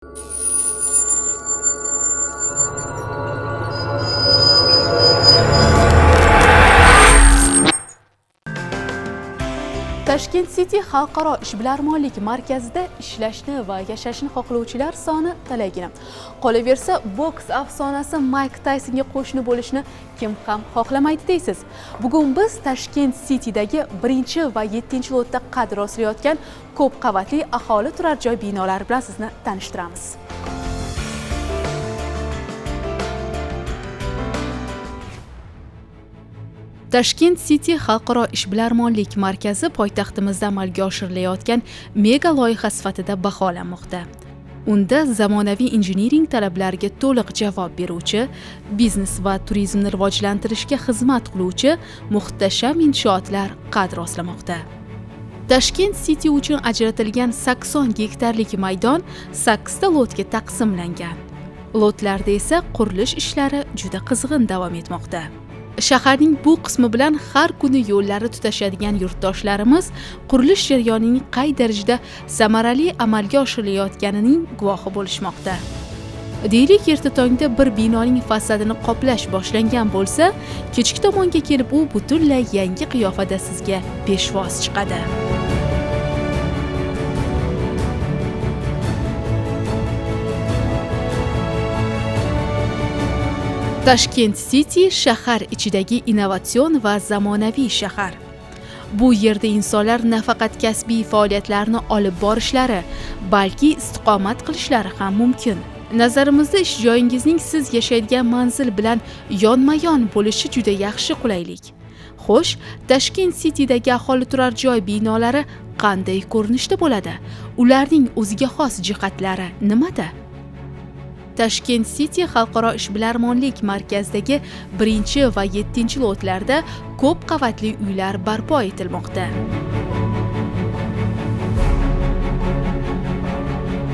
Tashkent City xalqaro ishbilarmonlik markazida ishlashni va yashashni xohlovchilar soni talaygina. Qolaversa, boks afsonasi Mayk Taysonga qo'shni bo'lishni kim ham xohlamaydi deysiz. Bugun biz Tashkent City'dagi 1 va 7-lotda qad rostlayotgan ko'p qavatli aholi turar joy binolari bilan sizni tanishtiramiz. Tashkent City xalqaro ishbilarmonlik markazi poytaxtimizda amalga oshirilayotgan mega loyiha sifatida baholanmoqda. Unda zamonaviy injiniring talablariga to'liq javob beruvchi, biznes va turizmni rivojlantirishga xizmat qiluvchi muhtasham inshootlar qad rostlamoqda. Tashkent City uchun ajratilgan 80 gektarlik maydon 8 ta lotga taqsimlangan. Lotlarda esa qurilish ishlari juda qizg'in davom etmoqda. Shaharning bu qismi bilan har kuni yo'llari tutashadigan yurtdoshlarimiz qurilish jarayonining qay darajada samarali amalga oshirilayotganining guvohi bo'lishmoqda. Deylik, erta tongda bir binoning fasadini qoplash boshlangan bo'lsa, kechki tomonga kelib u butunlay yangi qiyofada sizga peshvoz chiqadi. Tashkent City shahar ichidagi innovatsion va zamonaviy shahar. Bu yerda insonlar nafaqat kasbiy faoliyatlarini olib borishlari, balki istiqomat qilishlari ham mumkin. Nazarimizda ish joyingizning siz yashaydigan manzil bilan yonma-yon bo'lishi juda yaxshi qulaylik. Xo'sh, Tashkent City'dagi aholi turar joy binolari qanday ko'rinishda bo'ladi? Ularning o'ziga xos jihatlari nimada? Tashkent City xalqaro ishbilarmonlik markazidagi 1 va 7 lotlarda ko'p qavatli uylar barpo etilmoqda.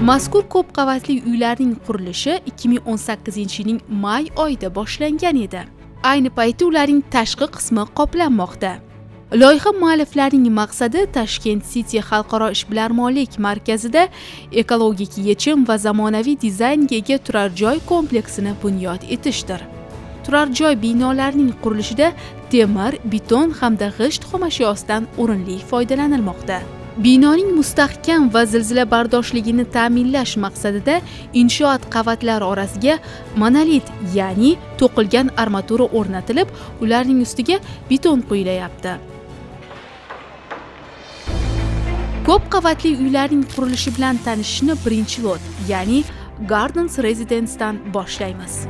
Mazkur ko'p qavatli uylarning qurilishi 2018-yilning may oyida boshlangan edi. Ayni paytda ularning tashqi qismi qoplanmoqda. Loyiha mualliflarining maqsadi Tashkent City xalqaro ishbilarmonlik markazida ekologik yechim va zamonaviy dizaynga ega turar joy kompleksini bunyod etishdir. Turar joy binolarining qurilishida temir, beton hamda g'isht xomashyosidan o'rinli foydalanilmoqda. Binoning mustahkam va zilzila bardoshligini ta'minlash maqsadida inshoot qavatlari orasiga monolit, ya'ni to'qilgan armatura o'rnatilib, ularning ustiga beton quyilayapti. Ko'p qavatli uylarning qurilishi bilan tanishishni 1-lot, ya'ni Gardens Residence'dan boshlaymiz.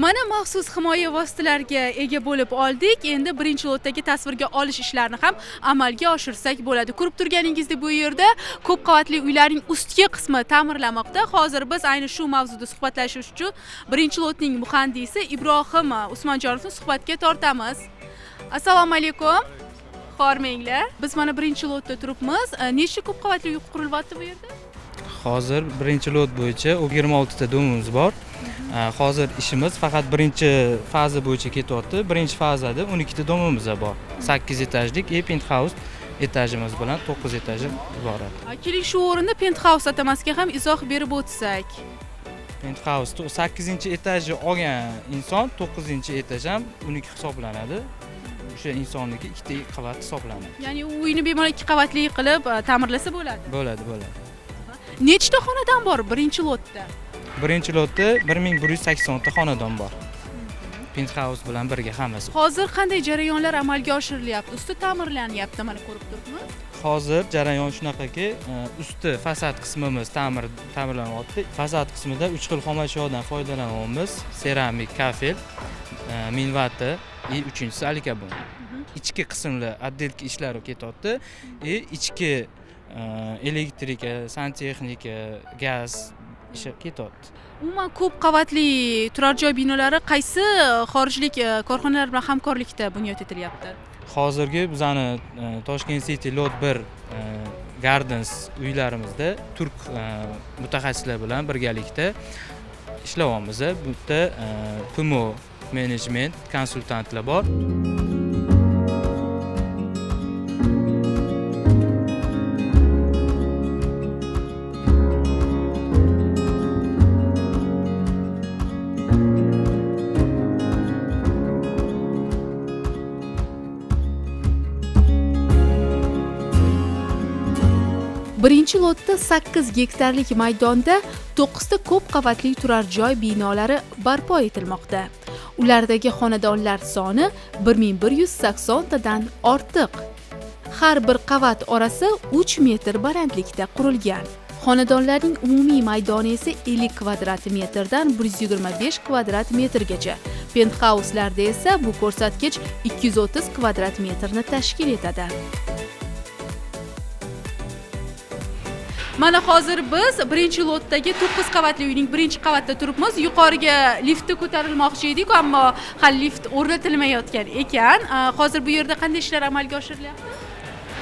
Mana maxsus himoya vositalariga ega bo'lib oldik. Endi 1-lotdagi tasvirga olish ishlarini ham amalga oshirsak bo'ladi. Ko'rib turganingizdek bu yerda ko'p qavatli uylarning ustki qismi ta'mirlanmoqda. Hozir biz ayni shu mavzuda suhbatlashish uchun 1-lotning muhandisi Ibrohim Usmonjonovni suhbatga tortamiz. Assalomu alaykum. Xormanglar. Biz mana 1-lotda turibmiz. Nechta ko'p qavatli uy qurilyapti bu yerda? Hozir 1-lot bo'yicha 26 ta domimiz bor. Hozir ishimiz faqat birinchi faza bo'yicha ketyapti. Birinchi fazada 12 ta domimiz bor. 8 etajlik e penthouse Etajimiz bilan 9 etaj iborat. Keling, shu o'rinda penthouse atamasiga ham izoh berib o'tsak. Penthouse 8-etajni olgan inson 9-etaj ham uniki hisoblanadi. O'sha insonniki ikkita qavat hisoblanadi. Ya'ni u uyni bemalol 2 qavatli qilib ta'mirlasa bo'ladi. Bo'ladi, bo'ladi. Nechta xonadon bor birinchi lotda? Birinchi lotda 1180 ta xonadon bor. Penthouse bilan birga hammasi. Hozir qanday jarayonlar amalga oshirilyapti? Usti ta'mirlanyapti, mana ko'rib turibmiz. Hozir jarayon shunaqaki, usti fasad qismimiz ta'mirlanyapti. Fasad qismida 3 xil xomashyodan foydalanyapmiz. Seramik, kafel, minvata va uchinchisi alikabon. Ichki qismlar отделка ishlari ketyapti. Ichki elektrika, santexnika, gaz ishi ketyapti. Umuman ko'p qavatli turar joy binolari qaysi xorijlik korxonalar bilan hamkorlikda bunyod etilyapti? Hozirgi bizani Toshkent City Lot 1 Gardens uylarimizda turk mutaxassislar bilan birgalikda ishlayapmiz. Bu yerda PMO management konsultantlar bor. Birinchi lotda 8 gektarlik maydonda 9 ta ko'p qavatli turar joy binolari barpo etilmoqda. Ulardagi xonadonlar soni 1180 tadan ortiq. Har bir qavat orasi 3 metr balandlikda qurilgan. Xonadonlarning umumiy maydoni esa 50 kvadrat metrdan 125 kvadrat metrgacha. Pentxauslarda esa bu ko'rsatkich 230 kvadrat metrni tashkil etadi. Mana hozir biz birinchi lotdagi 9 qavatli uyning birinchi qavatida turibmiz. Yuqoriga liftda ko'tarilmoqchi edik, ammo hali lift o'rnatilmayotgan ekan. Hozir bu yerda qanday ishlar amalga oshirilyapti?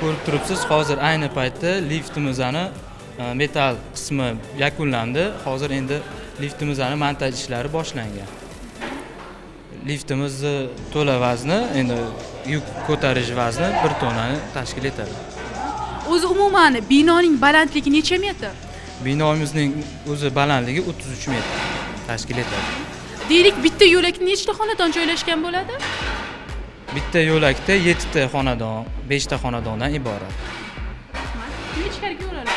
Ko'rib turibsiz, hozir ayni paytda liftimizni metal qismi yakunlandi. Hozir endi liftimizni montaj ishlari boshlangan. Liftimizni to'la vazni, endi yuk ko'tarish vazni 1 tonnani tashkil etadi. O'zi umuman binoning balandligi necha metr? Binomizning o'zi balandligi 33 metr tashkil etadi. Deylik, bitta yo'lakda nechta xonadon joylashgan bo'ladi? Bitta yo'lakda 7 ta xonadon, 5 ta xonadondan iborat. Rahmat. Ichkariga o'ralamiz.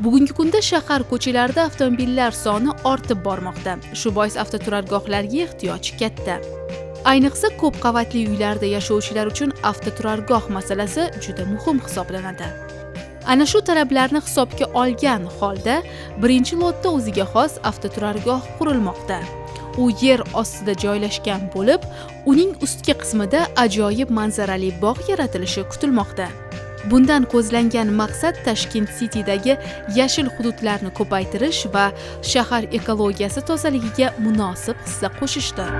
Bugungi kunda shahar ko'chalarida avtomobillar soni ortib bormoqda. Shu bois avtoturargohlarga ehtiyoj katta. Ayniqsa ko'p qavatli uylarda yashovchilar uchun avtoturargoh masalasi juda muhim hisoblanadi. Ana shu talablarni hisobga olgan holda birinchi lotda o'ziga xos avtoturargoh qurilmoqda. U yer ostida joylashgan bo'lib, uning ustki qismida ajoyib manzarali bog' yaratilishi kutilmoqda. Bundan ko'zlangan maqsad Tashkent City'dagi yashil hududlarni ko'paytirish va shahar ekologiyasi tozaligiga munosib hissa qo'shishdir.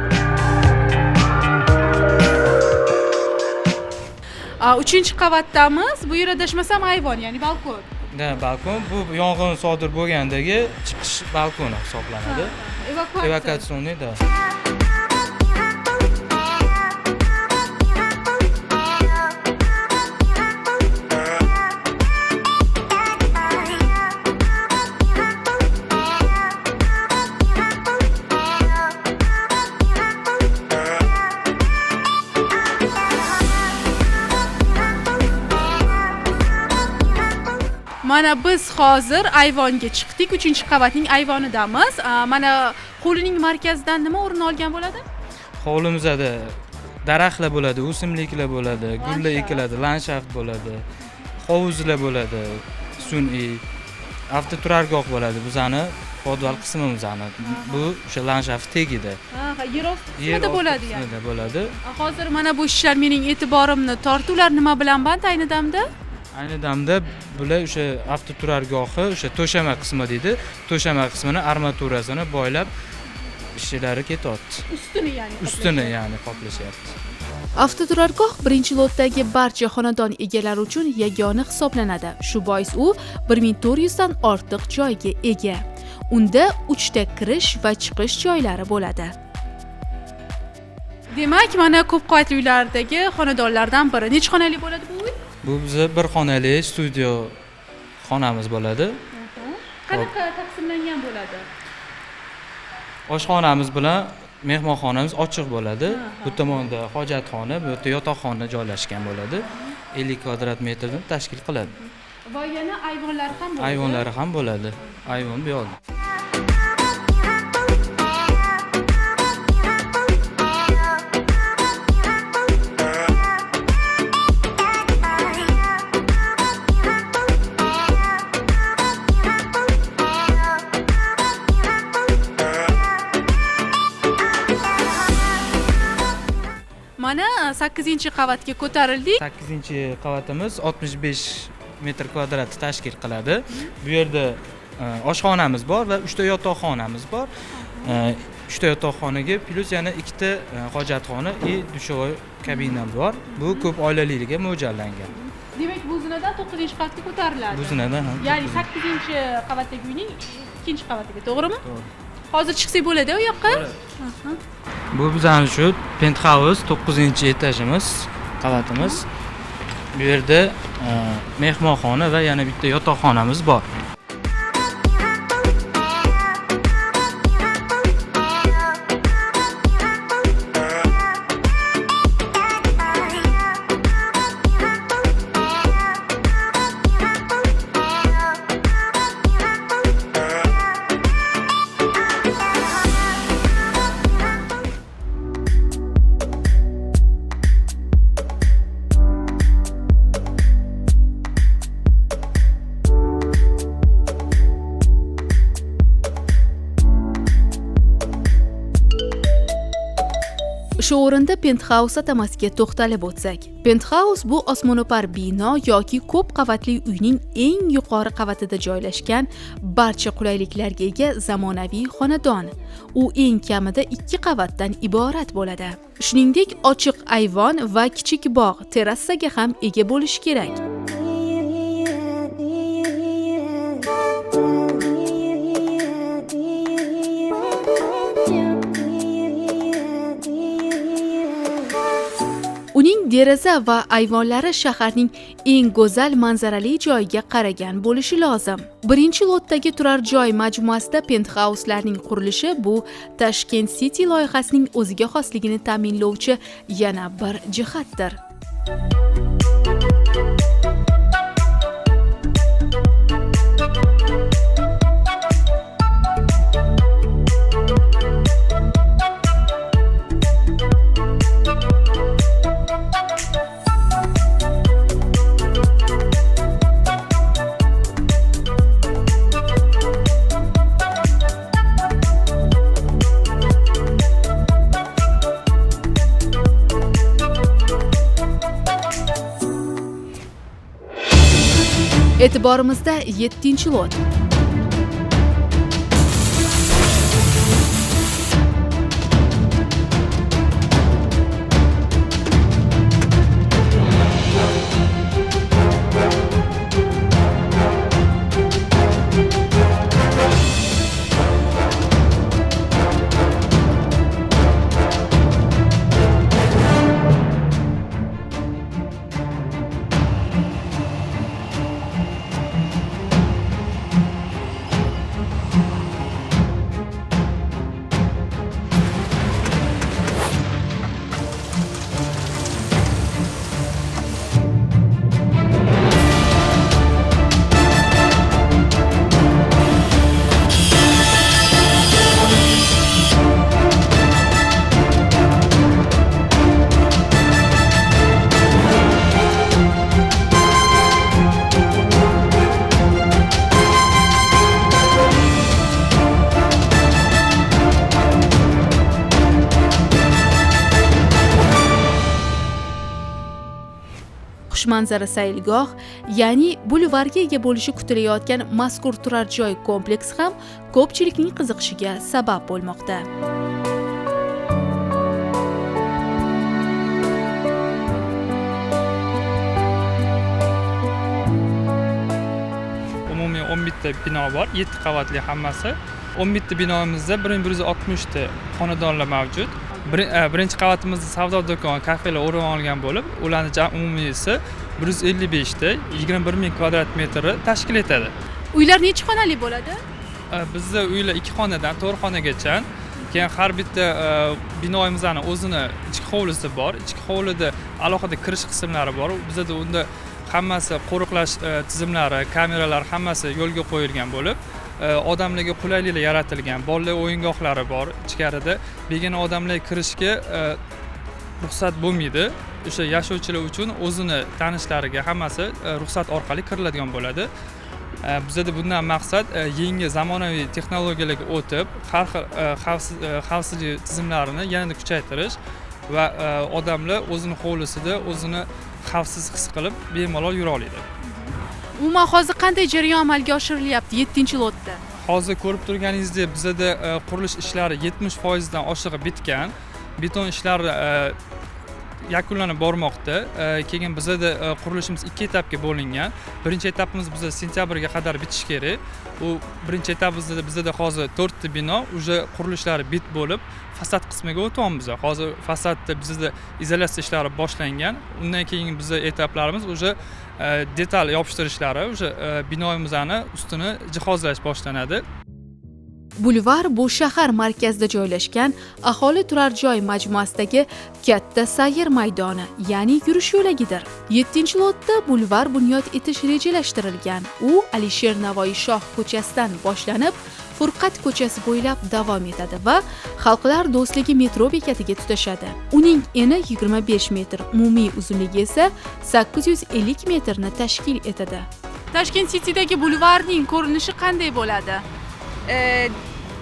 Uchinchi qavatdamiz. Bu yerda adashmasam ayvon, ya'ni balkon. Da, balkon. Bu yong'in sodir bo'lgandagi chiqish balkoni hisoblanadi. Evakuatsiya. Evakuatsioniy, da. Mana biz hozir ayvonga chiqdik, 3-qavatning ayvonidamiz. Mana hovlining markazidan nima o'rin olgan bo'ladi? Hovlimizda daraxtlar bo'ladi, o'simliklar bo'ladi, gullar Landshaft. ekiladi, landshaft bo'ladi, hovuzlar bo'ladi, sun'iy avtoturargoh bo'ladi. Bizani podval qismimizni. Bu o'sha landshaft tegida. Ha, yer osti Yer qismida osti bo'ladi ya'ni. qismida bo'ladi. Hozir mana bu ishlar mening e'tiborimni tortdi. Ular nima bilan band ayni damda? Ayni damda bular o'sha avtoturargohi, o'sha to'shama qismi deydi. To'shama qismini armaturasini boylab ishlari ketyapti. Ustini ya'ni Ustini ya'ni qoplashyapti. Avtoturargoh birinchi lotdagi barcha xonadon egalari uchun yagona hisoblanadi. Shu bois u 1400 dan ortiq joyga ega. Unda 3 ta kirish va chiqish joylari bo'ladi. Demak, mana ko'p qavatli uylardagi xonadonlardan biri. Necha xonali bo'ladi bu uy? Bu biza bir xonali studio xonamiz bo'ladi. Qanaqa taqsimlangan bo'ladi? Oshxonamiz bilan mehmonxonamiz ochiq bo'ladi. Bu tomonda hojatxona, bu yerda yotoqxona joylashgan bo'ladi. 50 kvadrat metrni tashkil qiladi. Va yana ayvonlari ham bo'ladi. Ayvonlari ham bo'ladi. Ayvon bu yoqda. Mana 8-qavatga ko'tarildik. 8-qavatimiz 65 metr kvadratni tashkil qiladi. Bu yerda oshxonamiz bor va 3 ta yotoqxonamiz bor. 3 ta yotoqxonaga plus yana 2 ta hojatxona va dushovoy kabina bor. Bu ko'p oilalilikka mo'ljallangan. Demak, bu zinadan 9-qavatga ko'tariladi. Bu zinadan, ha. Ya'ni 8-qavatdagi uyning 2-qavatiga, to'g'rimi? To'g'ri. Hozir chiqsak bo'ladi u yoqqa? Bu bizning shu penthouse 9-etajimiz, qavatimiz. Bu yerda mehmonxona va yana bitta yotoqxonamiz bor. Shu o'rinda penthouse atamasiga to'xtalib o'tsak. Penthouse bu osmono'par bino yoki ko'p qavatli uyning eng yuqori qavatida joylashgan barcha qulayliklarga ega zamonaviy xonadon. U eng kamida 2 qavatdan iborat bo'ladi. Shuningdek, ochiq ayvon va kichik bog', terrasaga ham ega bo'lishi kerak. Uning deraza va ayvonlari shaharning eng go'zal manzarali joyiga qaragan bo'lishi lozim. 1-lotdagi turar joy majmuasida penthouselarning qurilishi bu Tashkent City loyihasining o'ziga xosligini ta'minlovchi yana bir jihatdir. E'tiborimizda 7-lot. Xushmanzara saylgoh, ya'ni bulvarga ega bo'lishi kutilayotgan mazkur turar joy kompleksi ham ko'pchilikning qiziqishiga sabab bo'lmoqda. Umumiy 11 ta bino bor, 7 qavatli hammasi. 11 ta binomizda 1160 ta xonadonlar mavjud. Birinchi qavatimizda savdo do'kon, kafelar o'rin olgan bo'lib, ularni umumiysi 155 ta, 21 ming kvadrat metrni tashkil etadi. Uylar necha xonali bo'ladi? Bizda uylar 2 xonadan 4 xonagacha. Keyin har bitta binoimizni o'zini ichki hovlisi bor. Ichki hovlida alohida kirish qismlari bor. Bizada unda hammasi qo'riqlash tizimlari, kameralar hammasi yo'lga qo'yilgan bo'lib, odamlarga qulayliklar yaratilgan. Bolalar o'yingohlari bor ichkarida. Begona odamlar kirishga ruxsat bo'lmaydi. O'sha yashovchilar uchun o'zini tanishlariga hammasi ruxsat orqali kiriladigan bo'ladi. Bizada bundan maqsad yangi zamonaviy texnologiyalarga o'tib, har xil xavfsizlik tizimlarini yanada kuchaytirish va odamlar o'zini hovlisida o'zini xavfsiz his qilib, bemalol yura oladi. Umuman, hozir qanday jarayon amalga oshirilyapti 7-lotda? Hozir ko'rib turganingizdek, bizada qurilish ishlari 70% dan oshig'i bitgan. Beton ishlari yakunlanib bormoqda. Keyin bizada qurilishimiz ikki etapga bo'lingan. Birinchi etapimiz biza sentyabrga qadar bitishi kerak. U birinchi etapimizda bizada hozir to'rtta bino уже qurilishlari bit bo'lib, fasad qismiga o'tyapmiz. Hozir fasadda bizada izolyatsiya ishlari boshlangan. Undan keyin biza etaplarimiz уже detal yopishtirishlari, уже binoimizni ustini jihozlash boshlanadi. Bulvar bu shahar markazida joylashgan aholi turar joy majmuasidagi katta sayr maydoni, ya'ni yurish yo'lagidir. 7-lotda bulvar bunyod etish rejalashtirilgan. U Alisher Navoiy shoh ko'chasidan boshlanib, Furqat ko'chasi bo'ylab davom etadi va Xalqlar do'stligi metro bekatiga tutashadi. Uning eni 25 metr, umumiy uzunligi esa 850 metrni tashkil etadi. Tashkent City'dagi bulvarning ko'rinishi qanday bo'ladi?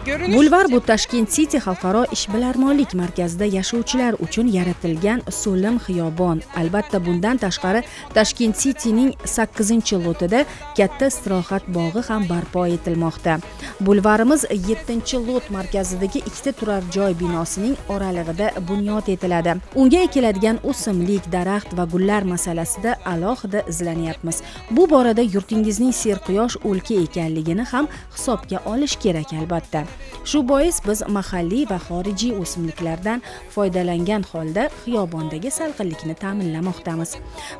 Görünüş Bulvar bu Tashkent City xalqaro ishbilarmonlik markazida yashovchilar uchun yaratilgan so'lim xiyobon. Albatta, bundan tashqari Tashkent Cityning 8-lotida katta istirohat bog'i ham barpo etilmoqda. Bulvarimiz 7-lot markazidagi ikkita turar joy binosining oralig'ida bunyod etiladi. Unga ekiladigan o'simlik, daraxt va gullar masalasida alohida izlanyapmiz. Bu borada yurtingizning serquyosh o'lka ekanligini ham hisobga olish kerak, albatta. Shu bois biz mahalliy va xorijiy o'simliklardan foydalangan holda xiyobondagi salqinlikni ta'minlamoqdamiz.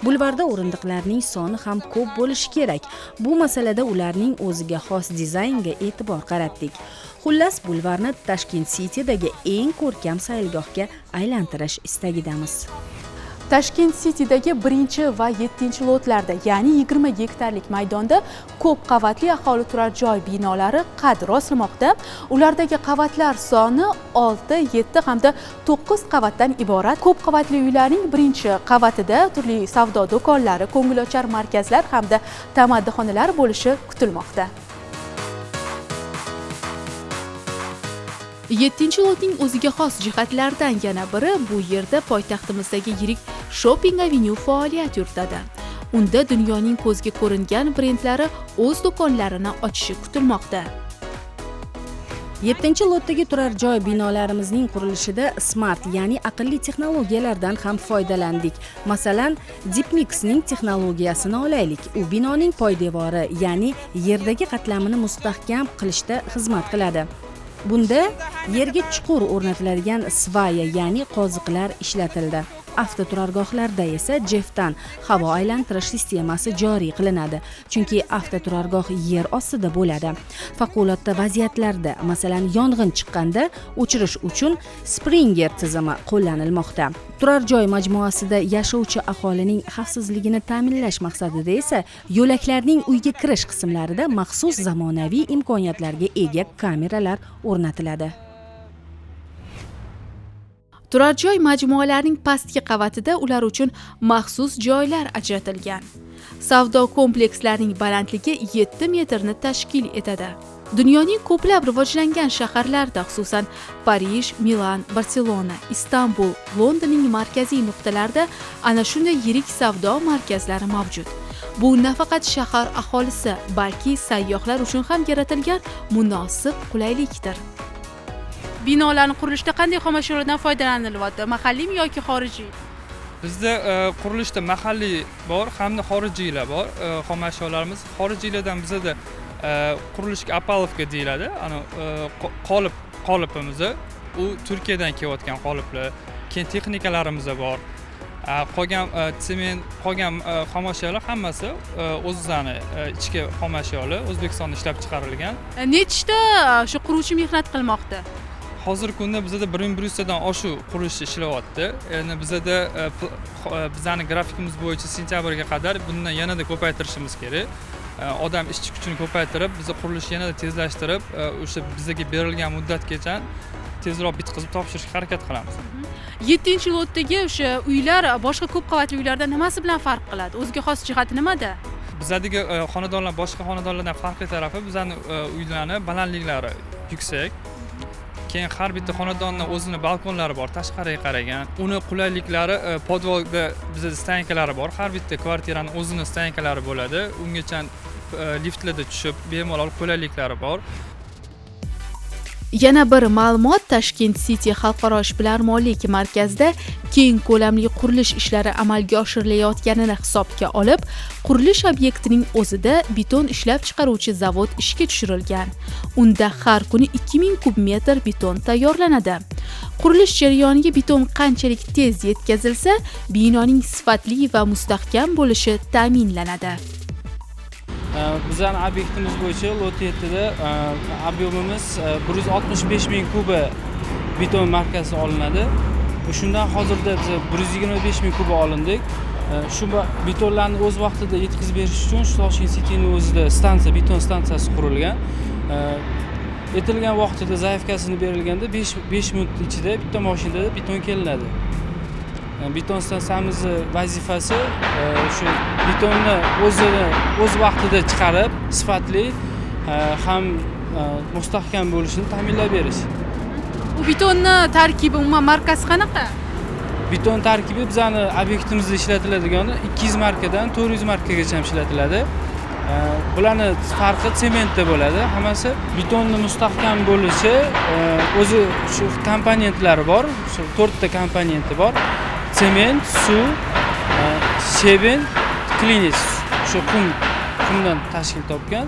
Bulvarda o'rindiqlarning soni ham ko'p bo'lishi kerak. Bu masalada ularning o'ziga xos dizaynga e'tibor qaratdik. Xullas, bulvarni Tashkent Citydagi eng ko'rkam saylgohga aylantirish istagidamiz. Tashkent City'dagi birinchi va yettinchi lotlarda, ya'ni 20 gektarlik maydonda ko'p qavatli aholi turar joy binolari qad rostlamoqda. Ulardagi qavatlar soni 6, 7 hamda 9 qavatdan iborat. Ko'p qavatli uylarning birinchi qavatida turli savdo do'konlari, ko'ngilochar markazlar hamda tamaddixonalar bo'lishi kutilmoqda. 7-lotning o'ziga xos jihatlaridan yana biri bu yerda poytaxtimizdagi yirik shopping avenue faoliyat yuritadi. Unda dunyoning ko'zga ko'ringan brendlari o'z do'konlarini ochishi kutilmoqda. 7-lotdagi turar joy binolarimizning qurilishida smart, ya'ni aqlli texnologiyalardan ham foydalandik. Masalan, Deepmixning texnologiyasini olaylik. U binoning poydevori, ya'ni yerdagi qatlamini mustahkam qilishda xizmat qiladi. Bunda yerga chuqur o'rnatiladigan свая, ya'ni qoziqlar ishlatildi. Avtoturargohlarda esa Jeftan havo aylantirish sistemasi joriy qilinadi, chunki avtoturargoh yer ostida bo'ladi. Favqulodda vaziyatlarda, masalan, yong'in chiqqanda o'chirish uchun Sprinkler tizimi qo'llanilmoqda. Turar joy majmuasida yashovchi aholining xavfsizligini ta'minlash maqsadida esa yo'laklarning uyga kirish qismlarida maxsus zamonaviy imkoniyatlarga ega kameralar o'rnatiladi. Turar joy majmualarining pastki qavatida ular uchun maxsus joylar ajratilgan. Savdo komplekslarining balandligi 7 metrni tashkil etadi. Dunyoning ko'plab rivojlangan shaharlarida, xususan Parij, Milan, Barselona, Istanbul, Londonning markaziy nuqtalarida ana shunday yirik savdo markazlari mavjud. Bu nafaqat shahar aholisi, balki sayyohlar uchun ham yaratilgan munosib qulaylikdir. Binolarni qurilishda qanday xomashyolardan foydalanilyapti? Mahalliymi yoki xorijiy? Bizda qurilishda mahalliy bor hamda xorijiylar bor. Xomashyolarimiz xorijiylardan bizada Qurilishga опалубка deyiladi, ana qolipimiz, u Turkiyadan kelayotgan qoliplar. Keyin texnikalarimiz bor. Qolgan sement, qolgan xomashyolar hammasi o'zimizni ichki xomashyolar, O'zbekistonda ishlab chiqarilgan. Nechta shu quruvchi mehnat qilmoqda? Hozirgi kunda bizada 1100 tadan oshiq qurilish ishlayapti. Endi bizada bizani grafikimiz bo'yicha sentyabrga qadar bundan yanada ko'paytirishimiz kerak. Odam ishchi kuchini ko'paytirib, biza qurilishni yanada tezlashtirib, o'sha bizaga berilgan muddatgacha tezroq bitkazib topshirishga harakat qilamiz. Yettinchi lotdagi o'sha uylar boshqa ko'p qavatli uylardan nimasi bilan farq qiladi? O'ziga xos jihati nimada? Bizadagi xonadonlar boshqa xonadonlardan farqli tarafi, bizani uylarni balandliklari yuksak. Keyin har bitta xonadonni o'zini balkonlari bor, tashqariga qaragan. Uni qulayliklari, podvalda bizada стоянка lari bor, har bitta kvartirani o'zini стоянка lari bo'ladi. Ungacha liftlarda tushib bemalol qulayliklari bor. Yana bir ma'lumot: Tashkent City xalqaro ishbilarmonlik markazida keng ko'lamli qurilish ishlari amalga oshirilayotganini hisobga olib, qurilish obyektining o'zida beton ishlab chiqaruvchi zavod ishga tushirilgan. Unda har kuni 2000 kub metr beton tayyorlanadi. Qurilish jarayoniga beton qanchalik tez yetkazilsa, binoning sifatli va mustahkam bo'lishi ta'minlanadi. Bizani obyektimiz bo'yicha lot 7da объем imiz 165 000 kuba beton markasi olinadi. Shundan hozirda biz 125 000 kuba olindik. Shu betonlarni o'z vaqtida yetkazib berish uchun shu Toshkent Cityni o'zida stansiya, beton stansiyasi qurilgan. Aytilgan vaqtida, заявка sini berilganda 5 minut ichida bitta mashinada beton kelinadi. Beton stansiyamizni vazifasi shu betonni o'zini o'z vaqtida chiqarib, sifatli ham mustahkam bo'lishini ta'minlab berish. Bu betonni tarkibi, umuman markasi qanaqa? Beton tarkibi bizani obyektimizda ishlatiladigani 200 markadan 400 markagacha ham ishlatiladi. Bularni farqi sementda bo'ladi hammasi. Betonni mustahkam bo'lishi o'zi shu komponentlari bor, shu to'rtta komponenti bor: sement, suv, щебень, клинец, shu qumdan tashkil topgan.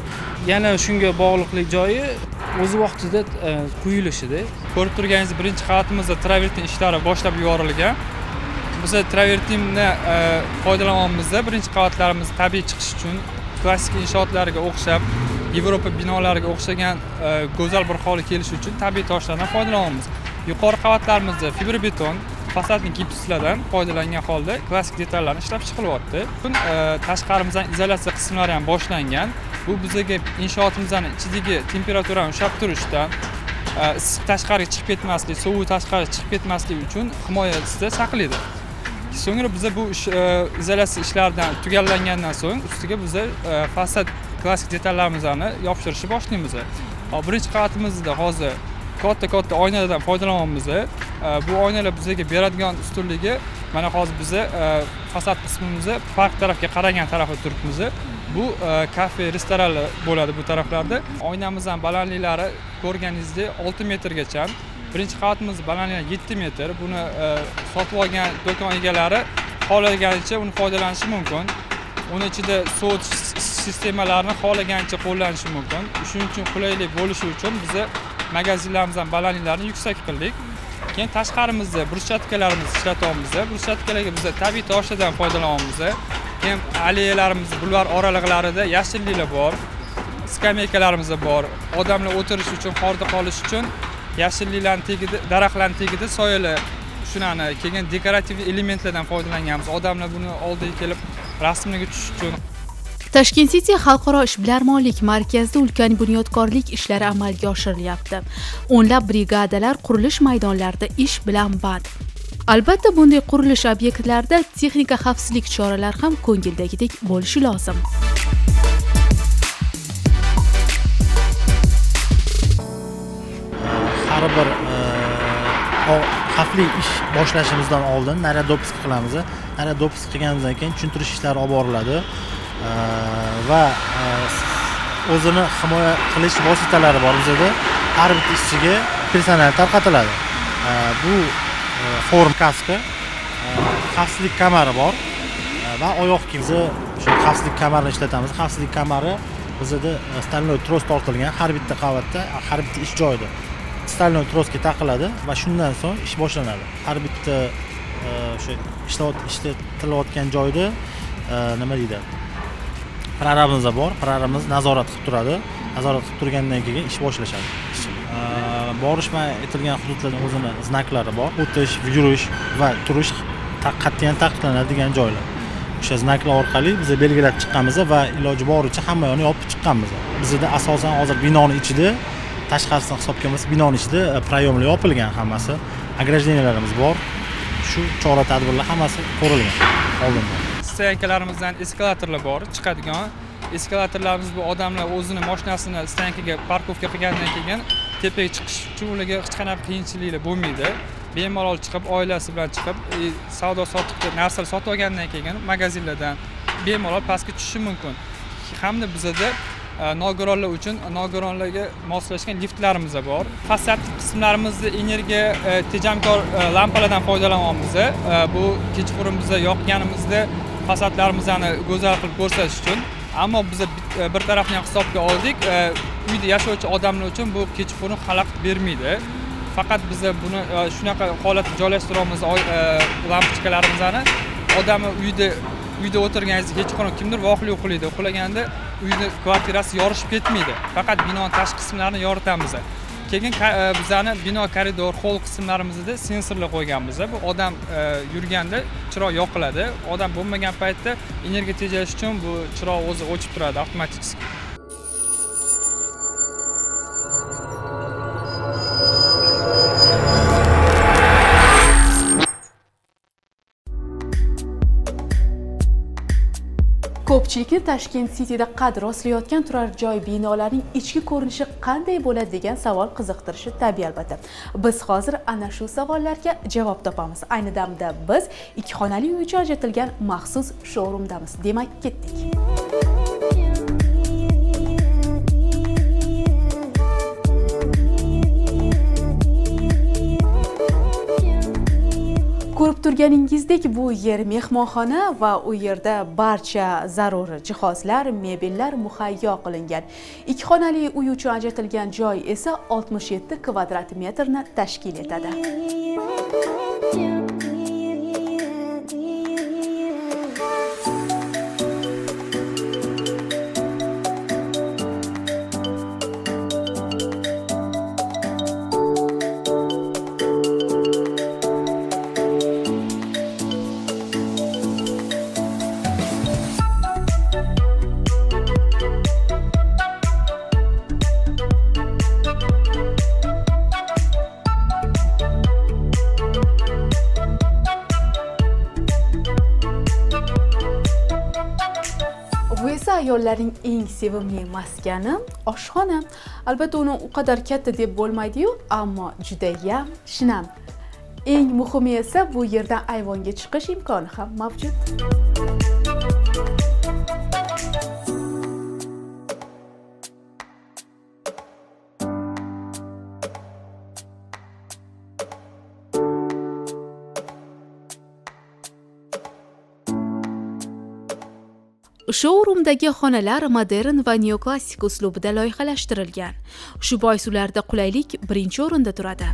Yana shunga bog'liqlik joyi o'zi vaqtida quyilishida. Ko'rib turganingiz, birinchi qavatimizda travertin ishlari boshlab yuborilgan. Biz travertinni foydalanyapmiz birinchi qavatlarimiz tabiiy chiqish uchun, klassik inshootlarga o'xshab, Yevropa binolariga o'xshagan go'zal bir holga kelishi uchun tabiiy toshlardan foydalanyapmiz. Yuqori qavatlarimizda фибробетон, фасадный gipslardan foydalangan holda klassik detallarni ishlab chiqilyapti. Tashqarimizdan izolyatsiya qismlari ham boshlangan. Bu bizaga inshootimizni ichidagi temperaturani ushlab turishdan, issiq tashqariga chiqib ketmaslik, sovuq tashqariga chiqib ketmasligi uchun himoyasida saqlaydi. So'ngra biza bu ish, izolyatsiya ishlaridan tugallangandan so'ng ustiga biza fasad klassik detallarimizni yopishtirishni boshlaymiz. Hop, birinchi qavatimizda hozir katta katta oynalardan foydalanyapmiz. Bu oynalar bizga beradigan ustunligi, mana hozir biza fasad qismimizni park tarafga qaragan tarafda turibmiz. Bu kafe, restoranlar bo'ladi bu taraflarda. Oynamiz ham balandliklari ko'rganingizdek 6 metrgacha. Birinchi qavatimiz balandligi 7 metr. Buni sotib olgan do'kon egalari xohlaganicha uni foydalanishi mumkin. Uni ichida sovutish sistemalarini xohlaganicha qo'llanishi mumkin. Shuning uchun qulaylik bo'lishi uchun biza magazinlarimizni balandliklarini yuksak qildik. Keyin tashqarimizda bruschatka larimizni ishlatyapmiz. Брусчатка larga biza tabiiy toshlardan foydalanyapmiz. Keyin alleyalarimiz, bulvar oraliqlarida yashilliklar bor, skameykalarimiz bor. Odamlar o'tirish uchun, hordiq olish uchun yashilliklarni tagida, daraxtlarni tagida soyalar, shularni, keyin dekorativ elementlardan foydalanganmiz, odamlar buni oldiga kelib rasmga tushish uchun. Tashkent City xalqaro ishbilarmonlik markazida ulkan bunyodkorlik ishlari amalga oshirilyapti. O'nlab brigadalar qurilish maydonlarida ish bilan band. Albatta, bunday qurilish obyektlarida texnika xavfsizlik choralari ham ko'ngildagidek bo'lishi lozim. Har bir xavfli ish boshlashimizdan oldin наряд допуск qilamiz. Наряд допуск qilganimizdan keyin tushuntirish ishlari olib boriladi va o'zini himoya qilish vositalari bor bizada. Har bitta ishchiga personal tarqatiladi. Bu form, kaska, xavfsizlik kamari bor va oyoq kiyim. Shu xavfsizlik kamarini ishlatamiz. Xavfsizlik kamari Bizada стальной tros tortilgan har bitta qavatda, har bitta ish joyida стальной trosga taqiladi va shundan so'ng ish boshlanadi. Har bitta o'sha ishlatilayotgan joyda nima deydi, prorabimiz bor, prorabimiz nazorat qilib turadi. Nazorat qilib turgandan keyin ish boshlashadi. Borish man aytilgan hududlarda o'zini знаклari bor. O'tish, yurish va turish qat'iyan taqiqlanadigan joylar. O'sha знакlar orqali biz belgilab chiqqanmiz va iloji boricha hamma yoqni yopib chiqqanmiz. Bizda asosan hozir binoni ichida, tashqarisini hisobga olmasa, binoni ichida проемlar yopilgan hammasi, огражденияларimiz bor. Shu chora tadbirlar hammasi ko'rilgan oldindan. Стоянкalarimizdan eskalatorlar bor, chiqadigan. Eskalatorlarimiz bu odamlar o'zini mashinasini стоянкаga парковка qilgandan keyin tepaga chiqish uchun ularga hech qanaqa qiyinchiliklar bo'lmaydi. Bemalol chiqib, oilasi bilan chiqib, savdo sotiqda narsalar sotib olgandan keyin magazinlardan bemalol pastga tushishi mumkin. Hamda bizada nogironlar uchun nogironlarga moslashgan liftlarimiz bor. Fasad qismlarimizda energiya tejamkor lampalardan foydalanyapmiz. Bu kechqurun biza yoqganimizda fasadlarimizni go'zal qilib ko'rsatish uchun. Ammo biz bir tarafni ham hisobga oldik. Uyda yashovchi odamlar uchun bu kechqurun xalaqit bermaydi. Faqat biz buni shunaqa holatda joylashtiramiz lampochkalarimizni. Odamni uyda o'tirganingizda kechqurun kimdir voqli uxlaydi. Uxlaganda uyni kvartirasi yorishib ketmaydi. Faqat bino tashqi qismlarini yoritamiz. Keyin bizani bino koridor, hol qismlarimizda sensorlar qo'yganmiz. Bu odam yurganda chiroq yoqiladi. Odam bo'lmagan paytda energiya tejash uchun bu chiroq o'zi o'chib turadi avtomatik. Ko'pchilikni Tashkent Cityda qad rostlayotgan turar joy binolarining ichki ko'rinishi qanday bo'ladi degan savol qiziqtirishi tabiiy albatta. Biz hozir ana shu savollarga javob topamiz. Ayni damda biz ikki xonali uy uchun ajratilgan maxsus showroomdamiz. Demak, ketdik. Ko'rib turganingizdek, bu yer mehmonxona va u yerda barcha zarur jihozlar, mebellar muhayyo qilingan. Ikki xonali uy uchun ajratilgan joy esa 67 kvadrat metrni tashkil etadi. Ayollarning eng sevimli maskani oshxona. Albatta uni u qadar katta deb bo'lmaydi-yu, ammo judayam shinam. Eng muhimi esa bu yerdan ayvonga chiqish imkoni ham mavjud. Showroomdagi xonalar modern va neoklassik uslubida loyihalashtirilgan. Shu bois ularda qulaylik birinchi o'rinda turadi.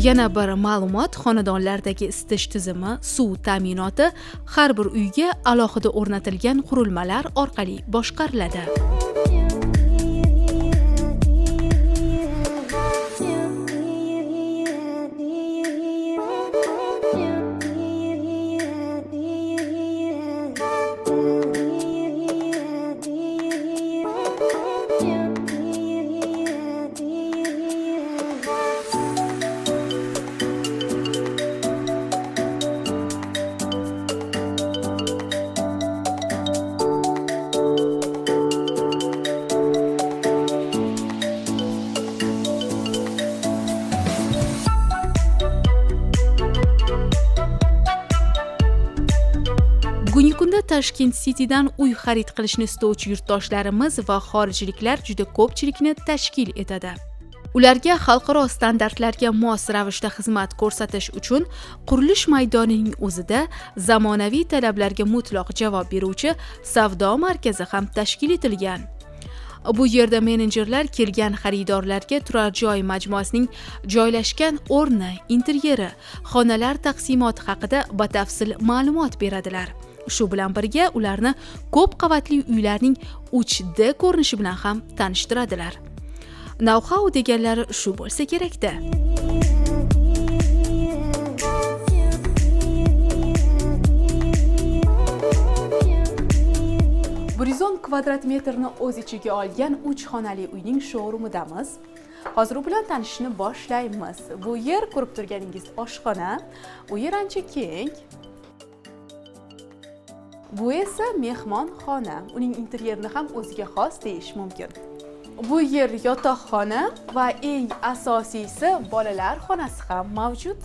Yana bir ma'lumot, xonadonlardagi isitish tizimi, suv ta'minoti har bir uyga alohida o'rnatilgan qurilmalar orqali boshqariladi. Bugungi kunda Tashkent Citydan uy xarid qilishni istovchi yurtdoshlarimiz va xorijliklar juda ko'pchilikni tashkil etadi. Ularga xalqaro standartlarga mos ravishda xizmat ko'rsatish uchun qurilish maydonining o'zida zamonaviy talablarga mutlaq javob beruvchi savdo markazi ham tashkil etilgan. Bu yerda menejerlar kelgan xaridorlarga turar joy majmuasining joylashgan o'rni, interyeri, xonalar taqsimoti haqida batafsil ma'lumot beradilar. Shu bilan birga ularni ko'p qavatli uylarning 3D ko'rinishi bilan ham tanishtiradilar. Know-how deganlari shu bo'lsa kerakda. 110 kvadrat metrni o'z ichiga olgan 3 xonali uyning showroomidamiz. Hozir u bilan tanishishni boshlaymiz. Bu yer ko'rib turganingiz oshxona. U yer ancha keng. Bu esa mehmonxona. Uning interyerini ham o'ziga xos deyish mumkin. Bu yer yotoqxona va eng asosiysi bolalar xonasi ham mavjud.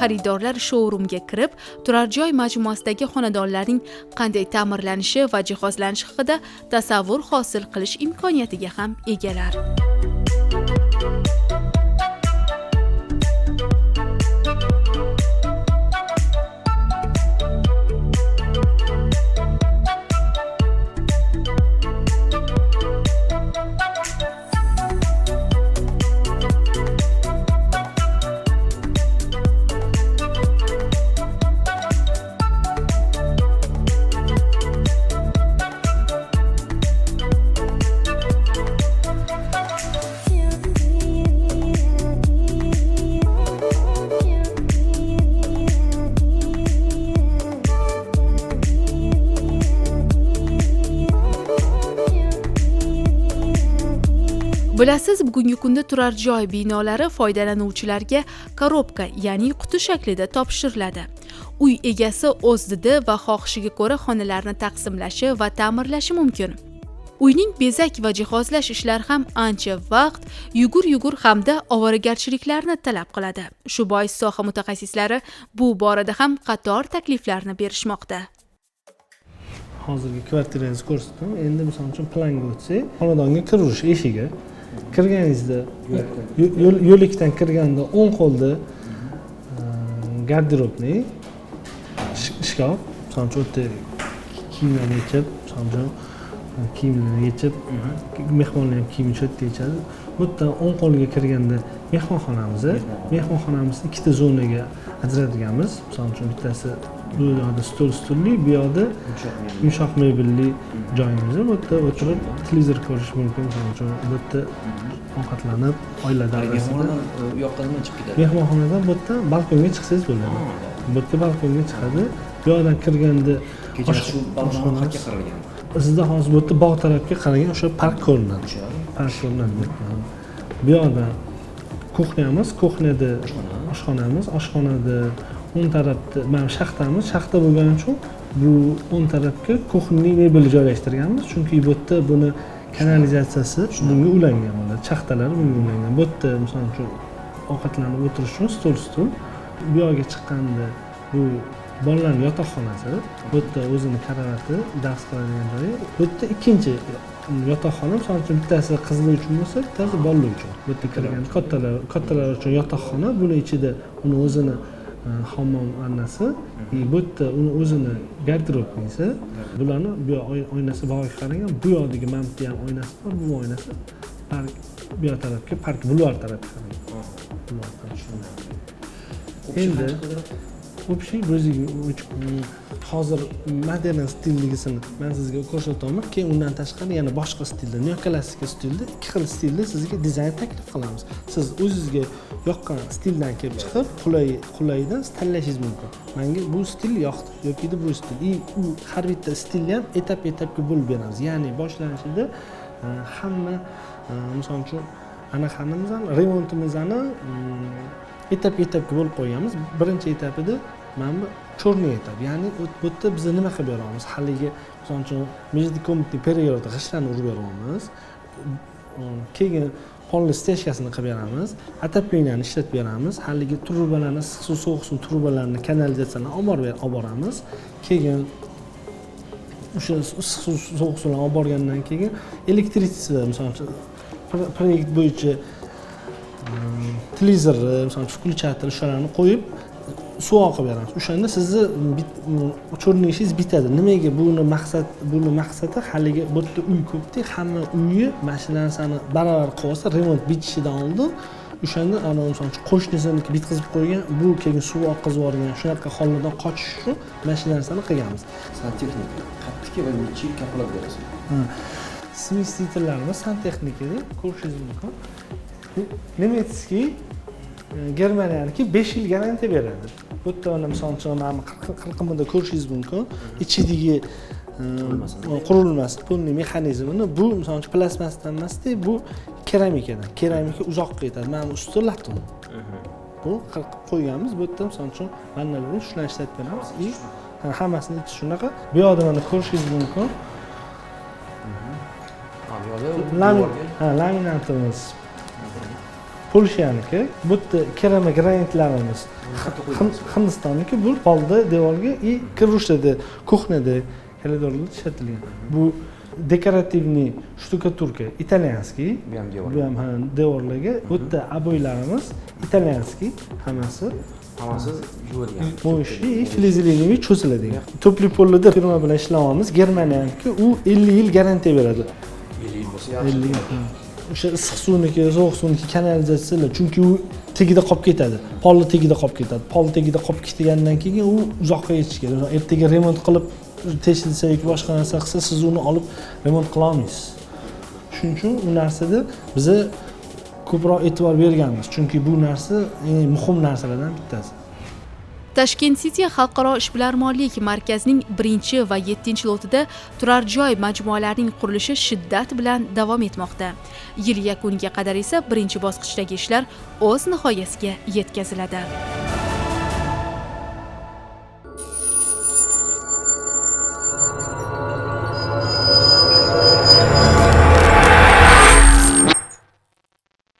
Xaridorlar showroomga kirib, turar joy majmuasidagi xonadonlarning qanday ta'mirlanishi va jihozlanishi haqida tasavvur hosil qilish imkoniyatiga ham egalar. Bilasiz, bugungi kunda turar joy binolari foydalanuvchilarga korobka, ya'ni quti shaklida topshiriladi. Uy egasi o'z didi va xohishiga ko'ra xonalarni taqsimlashi va ta'mirlashi mumkin. Uyning bezak va jihozlash ishlari ham ancha vaqt, yugur-yugur hamda ovoragarchiliklarni talab qiladi. Shu bois soha mutaxassislari bu borada ham qator takliflarni berishmoqda. Hozirgi kvartirangizni ko'rsatdim. Endi misol uchun planga o'tsak, xonadonga kirish eshigi. Kirganingizda yo'likdan kirganda o'ng qo'lda garderobni shkaf, misol uchun o'ta kiyimlarni yechib, misol uchun kiyimlarni yechib, mehmonlar ham kiyimini shu yerda yechadi. Bu yerdan o'ng qo'lga kirganda mehmonxonamiz, mehmonxonamizni ikkita zonaga ajratganmiz. Misol uchun bittasi bu yoqda stol stulli, bu yoqda yumshoq mebelli joyimiz. Bu yerda o'tirib televizor ko'rish mumkin. Misol uchun bu yerda ovqatlanib oila davrasida. U yoqqa nima chiqib ketadi? Mehmonxonadan bu yerdan balkonga chiqsangiz bo'ladi. Bu yerga balkonga chiqadi. Bu yoqdan kirganda shu balkon qayerga qaralgan? Sizda hozir bu yerda bog' tarafga qaragan o'sha park ko'rinadi. Park ko'rinadi. Bu yoqda kuxnyamiz, kuxnyada oshxonamiz, oshxonada O'ng tarafda mana shaxtamiz, shaxta bo'lgani uchun bu o'ng tarafga кухонный mebel joylashtirganmiz, chunki bu yerda buni kanalizatsiyasi bunga ulangan bo'ladi, shaxtalari bunga ulangan. Bu yerda misol uchun ovqatlanib o'tirish uchun stol. Bu yoqqa chiqqanda bu bolalarning yotoqxonasi, bu yerda o'zini karavati, dars qiladigan joyi. Bu yerda ikkinchi yotoqxona, misol uchun bittasi qizlar uchun bo'lsa, bittasi bolalar uchun. Bu yerda kirgan kattalar uchun yotoqxona, buni ichida uni o'zini hammom annasi, bu yerda uni o'zini garderobnisi. Bularni bu yoq oynasi bog'ga qarangan, bu yoqdagi mana bu ham oynasi bor, bu oynasi park bu yoq tarafga, park bulvar tarafga qaragan. Bulvar tarafga. Endi общий 123. Hozir modern stilligisini men sizga ko'rsataman, keyin undan tashqari yana boshqa stilda, neoklassika stilda, ikki xil stilda sizga dizayn taklif qilamiz. Siz o'zingizga yoqqan stildan kelib chiqib, qulaydan tanlashingiz mumkin. Menga bu stil yoqdi yoki bu stil. U har bitta stilni ham etap-etapga bo'lib beramiz. Ya'ni boshlanishida hamma misol uchun anaqamizni, remontimizni etap-etapga bo'lib qo'yganmiz. Birinchi etapida mana bu черный etap, ya'ni bu yerda biz nima qilib beramiz? Haligi misol uchun межкомнатный перегородка g'ishtlarni urib beramiz. Keyin polni стяжка sini qilib beramiz, отопление ni ishlatib beramiz, haligi trubalarni, issiq suv, sovuq suv trubalarini, kanalizatsiyani olib boramiz. Keyin o'sha issiq suv, sovuq suvlarni olib borgandan keyin электричество, misol uchun proyekt bo'yicha televizorni, misol uchun включатель, o'shalarni qo'yib suv oqib beramiz. O'shanda sizni черный ishingiz bitadi. Nimaga buni maqsad, buni maqsadi haligi bu yerda uy ko'pda, hamma uyi mana shu narsani barobar qilib olsa, remont bitishidan oldin o'shanda ana misol uchun qo'shnisiniki bitkazib qo'ygan, bu keyin suv oqizib yuborgan, shunaqa hollardan qochish uchun mana shu narsani qilganmiz. Santexnika qattiqki va necha yil kafolat berasiz? Смеситель larimiz santexnikada ko'rishingiz mumkin. Немецкий, Germaniyaniki 5 yil garantiya beradi. Bu yerda mana misol uchun mana qirqimida ko'rishingiz mumkin. Ichidagi qurilmasi, полный mexanizmini bu misol uchun plastmasdan emasda, bu keramikadan. Keramika uzoqqa yetadi. Mana bu usti latun. Bu qirqib qo'yganmiz. Bu yerda misol uchun vannalarni shularni ishlatib beramiz. Hammasini ichi shunaqa. Bu yoqda mana ko'rishingiz mumkin. Laminatimiz Polshaniki, bu yerda keramik granitlarimiz Hindistonniki, bu polda, devorga и kiruvchida, кухня da, koridorda ishlatilgan. Bu декоративный штукатурка итальянский, bu ham devor. Bu ham devorlarga. Bu yerda обои larimiz итальянский hammasi. Hammasi yuvadigan. Моющий, флизелиновый cho'ziladigan. Тёплый пол larda firma bilan ishlayapmiz, Germaniyaniki, u 50 yil garantiya beradi. 50 yil bo'lsa yaxshi. 50 yil. O'sha issiq suvniki, sovuq suvniki kanalizatsiyalar, chunki u tagida qolib ketadi. Polni tagida qolib ketadi. Pol tagida qolib ketgandan keyin u uzoqqa yetishi kerak. Masalan, ertaga remont qilib teshilsa yoki boshqa narsa qilsa, siz uni olib remont qila olmaysiz. Shuning uchun u narsada biza ko'proq e'tibor berganmiz, chunki bu narsa eng muhim narsalardan bittasi. Tashkent City xalqaro ishbilarmonlik markazining 1 va 7 lotida turar joy majmualarining qurilishi shiddat bilan davom etmoqda. Yil yakuniga qadar esa birinchi bosqichdagi ishlar o'z nihoyasiga yetkaziladi.